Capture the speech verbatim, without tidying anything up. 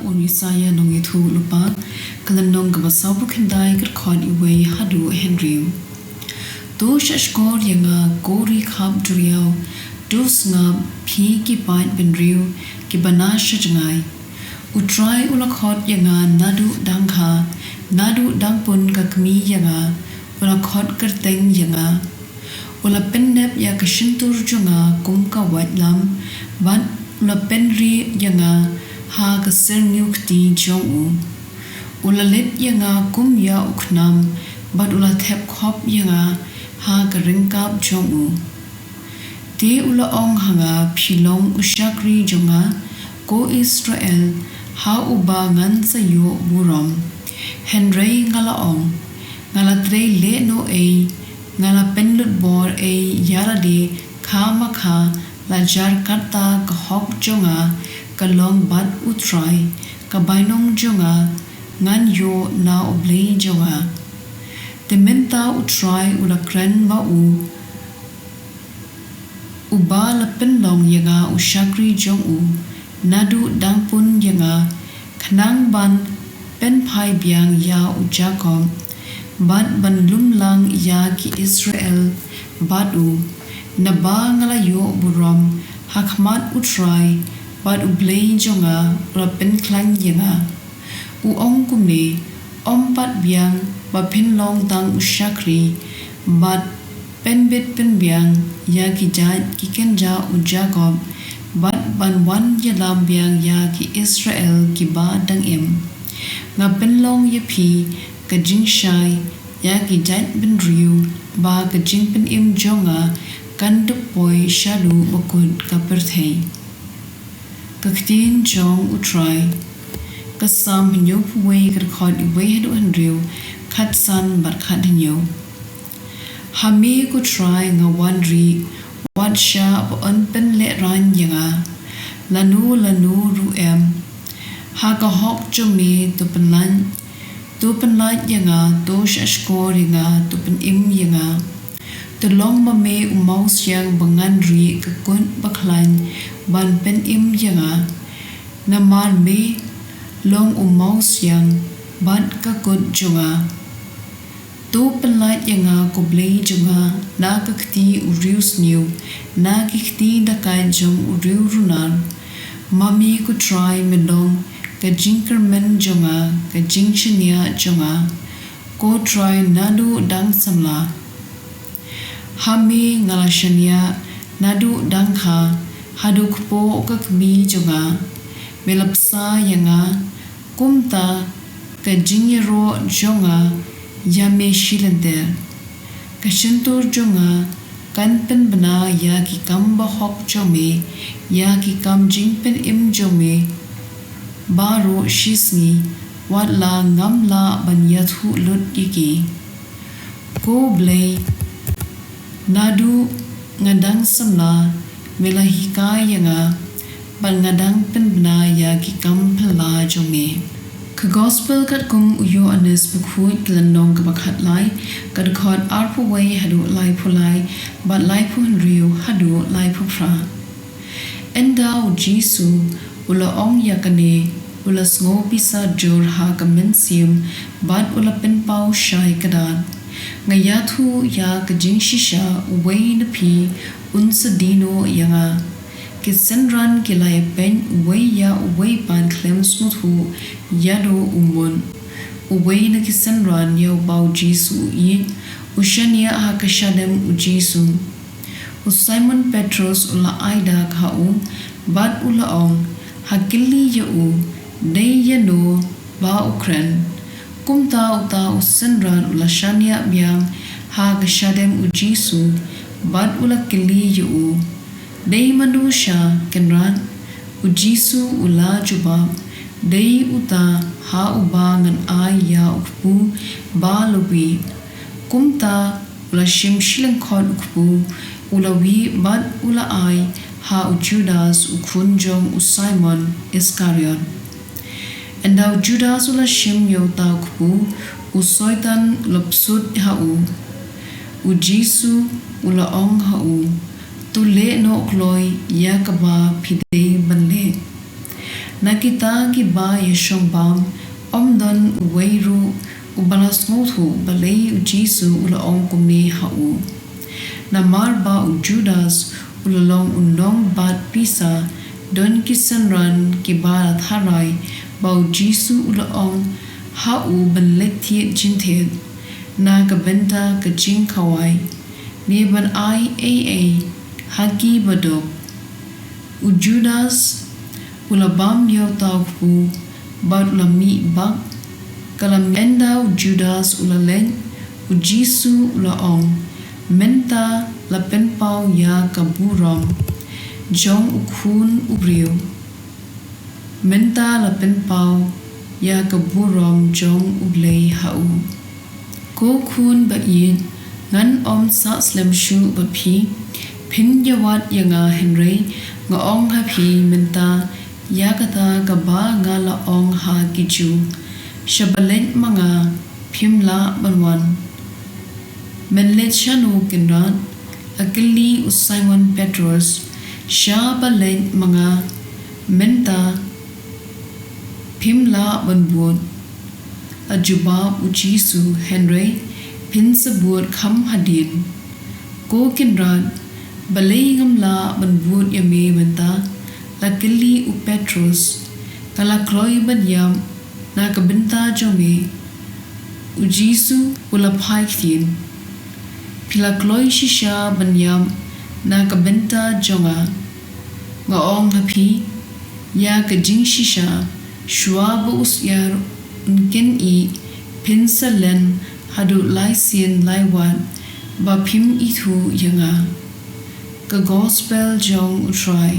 U Isaïah nongïathuhlypa, ka lynnong kaba sawphew khyndai, ka dkhot wei haduh hynriew. To shahshkor ïa nga, ko ri khap duriaw, to sngap, phi ki paid bynriew kiba na sha jngai. U Trai u la khot ïa nga naduh dang kha, naduh dang pun ka kmie ïa nga, u la khot kyrteng ïa nga. U la pynnep ïa ka shyntur jong nga kum ka waitlam, bad u la pynrieh ïa nga ha ka syrngiew kti jong u. U la leit ïa nga kum ïa u khnam, bad u la thep khop ïa nga ha ka ryngkap jong u. Te u la ong ha nga, phi long u shakri jong nga, ko Israel, ha uba ngan sa ïoh burom. Hynrei nga la ong, nga la trei lehnohei, nga la pynlut bor ei ïa lade kha ma kha, la jar kata ka hok jong nga ka long bad u Trai, ka bainong jong nga ngan ïoh na U Blei jong nga. Te mynta u Trai u la kren ma u, uba la pynlong ïa nga u shakri jong u naduh dang pun ïa nga, khnang ban pynphai biang ïa u Jakob, bad ban lum lang ïa ki Israel bad u, naba nga la ïoh burom ha khmat u Trai, bad U Blei jong nga u la pynkhlaiñ ïa nga. U ong kumne, ym pat biang ba phin long tang u shakri, bad pynbit pynbiang ïa ki jait ki kynja u Jakob, bad ban wan ïalam biang ïa ki Israel kiba dang im. Nga pynlong ïa phi ka jingshai ïa ki jait bynriew, ba ka jingpynim jong nga kan dup poi shaduh ba kut ka pyrthei. Ka ktien jong u Trai. Ka Salm hynñiewphew wei, ka dkhot wei haduh hynriew, khatsan bad khathynñiew. Ha me ko Trai nga wan rieh, wat shah ba yn pynlehraiñ ïa nga, lano lano ruh em. Ha ka hok jong me to pynlait, to pynlait ïa nga, to shahshkor ïa nga, to pynim ïa nga. To long ma me u mawsiang ba ngan rieh, ka kut ba khlaiñ ban pynim ïa nga. Namar me long u mawsiang bad ka kut jong nga. To pynlait ïa nga ko Blei jong nga, na ka kti u riewsniew, na ki kti dakait jong u riewrunar. Ma me ko Trai me long ka jingkyrmen jong nga, ka jingshaniah jong nga, ko Trai naduh dang samla. Ha me nga la shaniah naduh dang kha, haduh kpoh ka kmie jong nga. Me la bsa ïa nga, kumta ka jingïaroh jong nga ïa me shilynter. Ka shyntur jong nga kan pynbna ïa ki kam bahok jong me, ïa ki kam jingpynim jong me baroh shisngi, wat la ngam lah ban ïathuh lut ïa ki. Ko Blei, naduh nga dang samla me la hikai ïa nga, bad nga dang pynbna ïa ki kam phylla jong me. Ka Gospel katkum u Ïoannis Bakhuid, ka lynnong kaba khatlai, ka dkhot arphew wei haduh laiphew lai, bad laiphew hynriew haduh laiphew phra. Ynda u Jisu u la ong ïa kane, u la sngewbisa jur ha ka mynsiem, bad u la pynpaw shai kdad, nga ïathuh ïa ka jingshisha, uwei na phi un sa die noh ïa nga. Ki synran ki la ïapeit uwei ïa uwei pat khlem sngewthuh ïa uno uno. Uwei na ki synran ïa uba u Jisu u ïeit, u shaniah ha ka shadem u Jisu. U Simon Petrus u la ai dak ha u, bad u la ong, ha kylli ïa u, dei ïano ba u kren. Kumta uta u synran u la shaniah biang ha ka shadem u Jisu, bad u la kylli ïa u, dei mano sha, Kynrad? U Jisu u la jubab, dei uta ha uba ngan ai ïa u kpu ba la wieh. Kumta u la shim shi lyngkhot u kpu, u la wieh bad u la ai ha u Judas u khun jong u Simon Iskariot. Ynda u Judas u la shim ïa uta u kpu, u Soitan u la psut ha u. U Jisu u la ong ha u, to leh noh kloi ïa kaba phi dei ban leh. Na kita kiba ïashong bam ym don uwei ruh uba la sngewthuh balei U Jisu u la ong kumne ha u. Namar ba u Judas u la long u nongbat pisa, don ki synran kiba la tharai ba U Jisu u la ong ha u ban leit thied jingthied na ka bynta ka jingkhawai, ne ban ai ei ei ha ki baduk. U Judas u la bam ïa uta u kpu bad u la mih bak. Ka la mynta U Judas u la leit, U Jisu u la ong, mynta la pynpaw ïa ka burom jong U Khun u briew. Mynta la pynpaw ïa ka burom jong U Blei ha u. Ko khun ba ïeit, ngan ym sah slem shuh ba phi phin ïawad ïa nga, hynrei nga ong ha phi mynta ïa kata kaba nga la ong ha ki Jiw, shaba leit ma nga phim lah ban wan. Men leit shano Kynrad? La kylli u Simon Petros. Shaba leit ma nga mynta phim lah ban bud, la jubab U Jisu, hynrei phin sa bud kham hadien. Ko Kynrad, balei ngam lah ban bud ïa me mynta? La kylli u Petros. Nga la kloi ban ïap na ka bynta jong me, U Jisu u la phai ktien. Phi la kloi shisha ban ïap na ka bynta jong nga. Nga ong ha phi ïa ka jingshisha, shuwa ba u syiar un kynnoh, phin sa len haduh lai sien lai wat ba phim ithuh ïa nga. Ka Gospel jong U Trai.